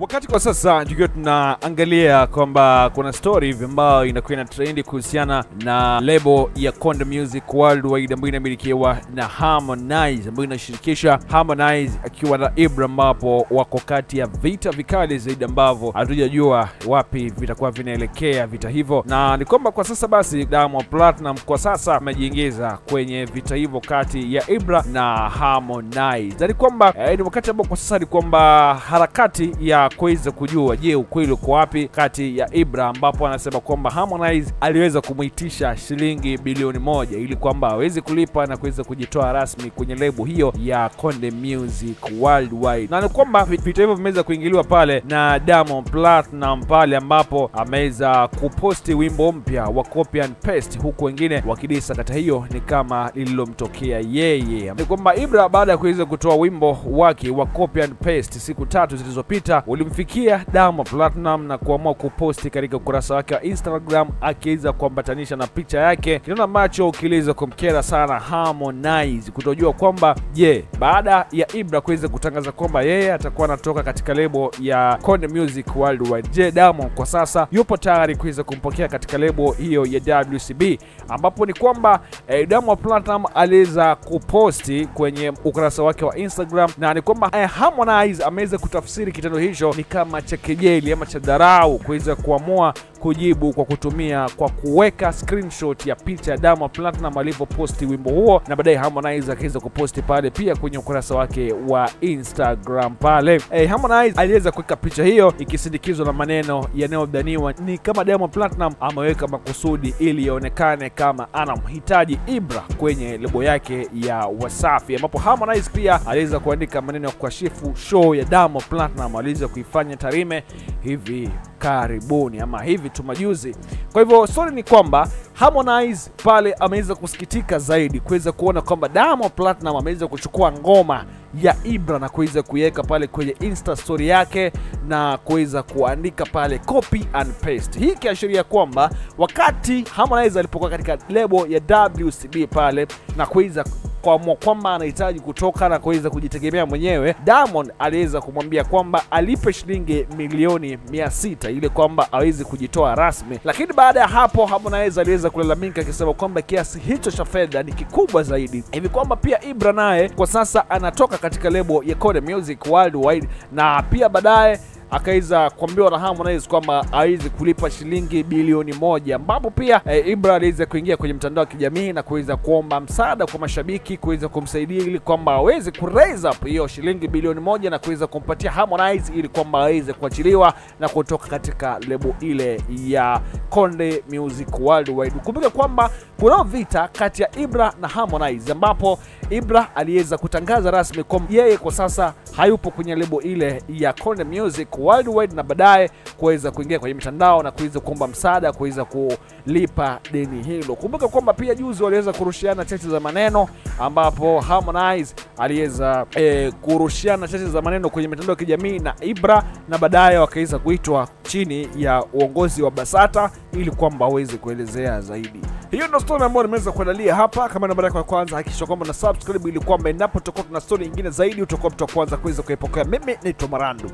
Wakati kwa sasa tukiwa tunaangalia kwamba kuna story hivi ambayo inakuwa ina trend kuhusiana na lebo ya Konde Music Worldwide ambayo inamilikiwa na Harmonize, ambayo inashirikisha Harmonize akiwa na Ibra, ambapo wako kati ya vita vikali zaidi ambavyo hatujajua wapi vitakuwa vinaelekea vita hivyo. Na ni kwamba kwa sasa basi Diamond Platnumz kwa sasa amejiingiza kwenye vita hivyo kati ya Ibra na Harmonize. Ni kwamba ni wakati ambao kwa sasa ni kwamba harakati ya kuweza kujua je ukweli uko wapi kati ya Ibra, ambapo anasema kwamba Harmonize aliweza kumuitisha shilingi bilioni 1 ili kwamba aweze kulipa na kuweza kujitoa rasmi kwenye lebo hiyo ya Konde Music Worldwide. Na ni kwamba vita hivyo vimeweza kuingiliwa pale na Diamond Platnumz pale ambapo ameweza kuposti wimbo mpya wa copy and paste, huku wengine wakidisa kata hiyo ni kama lililomtokea yeye. Ni kwamba Ibra baada ya kuweza kutoa wimbo wake wa copy and paste siku 3 zilizopita ulimfikia Diamond Platnumz na kuamua kuposti katika ukurasa wake wa Instagram akiweza kuambatanisha na picha yake, kitendo ambacho kiliweza kumkera sana Harmonize kutojua kwamba je, baada ya Ibra kuweza kutangaza kwamba yeye atakuwa anatoka katika lebo ya Konde Music Worldwide, je Diamond kwa sasa yupo tayari kuweza kumpokea katika lebo hiyo ya WCB? Ambapo ni kwamba Diamond Platnumz aliweza kuposti kwenye ukurasa wake wa Instagram, na ni kwamba Harmonize ameweza kutafsiri kitendo hicho ni kama cha kejeli ama cha dharau, kuweza kuamua kujibu kwa kutumia kwa kuweka screenshot ya picha ya Diamond Platnumz alivyoposti wimbo huo, na baadaye Harmonize akaweza kuposti pale pia kwenye ukurasa wake wa Instagram pale. Harmonize aliweza kuweka picha hiyo ikisindikizwa na maneno yanayodhaniwa ni kama Diamond Platnumz ameweka makusudi ili ionekane kama anamhitaji Ibra kwenye lebo yake ya Wasafi, ambapo Harmonize pia aliweza kuandika maneno ya kukashifu show ya Diamond Platnumz aliweza kuifanya Tarime hivi karibuni ama hivi tu majuzi. Kwa hivyo story ni kwamba Harmonize pale ameweza kusikitika zaidi kuweza kuona kwamba Diamond Platnumz ameweza kuchukua ngoma ya Ibra na kuweza kuiweka pale kwenye Insta story yake na kuweza kuandika pale copy and paste. Hii ikiashiria kwamba wakati Harmonize alipokuwa katika lebo ya WCB pale na kuweza kwamba anahitaji kutoka na kuweza kujitegemea mwenyewe, Diamond aliweza kumwambia kwamba alipe shilingi milioni 600 ili kwamba aweze kujitoa rasmi. Lakini baada ya hapo Harmonize aliweza kulalamika akisema kwamba kiasi hicho cha fedha ni kikubwa zaidi, hivi kwamba pia Ibra naye kwa sasa anatoka katika lebo ya Konde Music Worldwide, na pia baadaye akaweza kuambiwa na Harmonize kwamba aweze kulipa shilingi bilioni 1, ambapo pia Ibra aliweza kuingia kwenye mtandao wa kijamii na kuweza kuomba msaada kwa mashabiki kuweza kumsaidia ili kwamba aweze ku raise up hiyo shilingi bilioni 1 na kuweza kumpatia Harmonize ili kwamba aweze kuachiliwa na kutoka katika lebo ile ya Konde Music Worldwide. Kumbuka kwamba kuna vita kati ya Ibra na Harmonize, ambapo Ibra aliweza kutangaza rasmi kwamba yeye kwa sasa hayupo kwenye lebo ile ya Konde Music Worldwide, na baadaye kuweza kuingia kwenye mitandao na kuweza kuomba msaada kuweza kulipa deni hilo. Kumbuka kwamba pia juzi waliweza kurushiana cheche za maneno, ambapo Harmonize aliweza kurushiana cheche za maneno kwenye mitandao ya kijamii na Ibra, na baadaye wakaweza kuitwa chini ya uongozi wa Basata ili kwamba waweze kuelezea zaidi. Hiyo ndio story ambayo nimeweza kuandalia hapa. Kama nambari yako ya kwanza, hakikisha kwamba na subscribe ili kwamba endapo tutakuwa tuna story nyingine zaidi utakuwa mtu wa kwanza kuweza kuipokea. Mimi ni Tomarandu.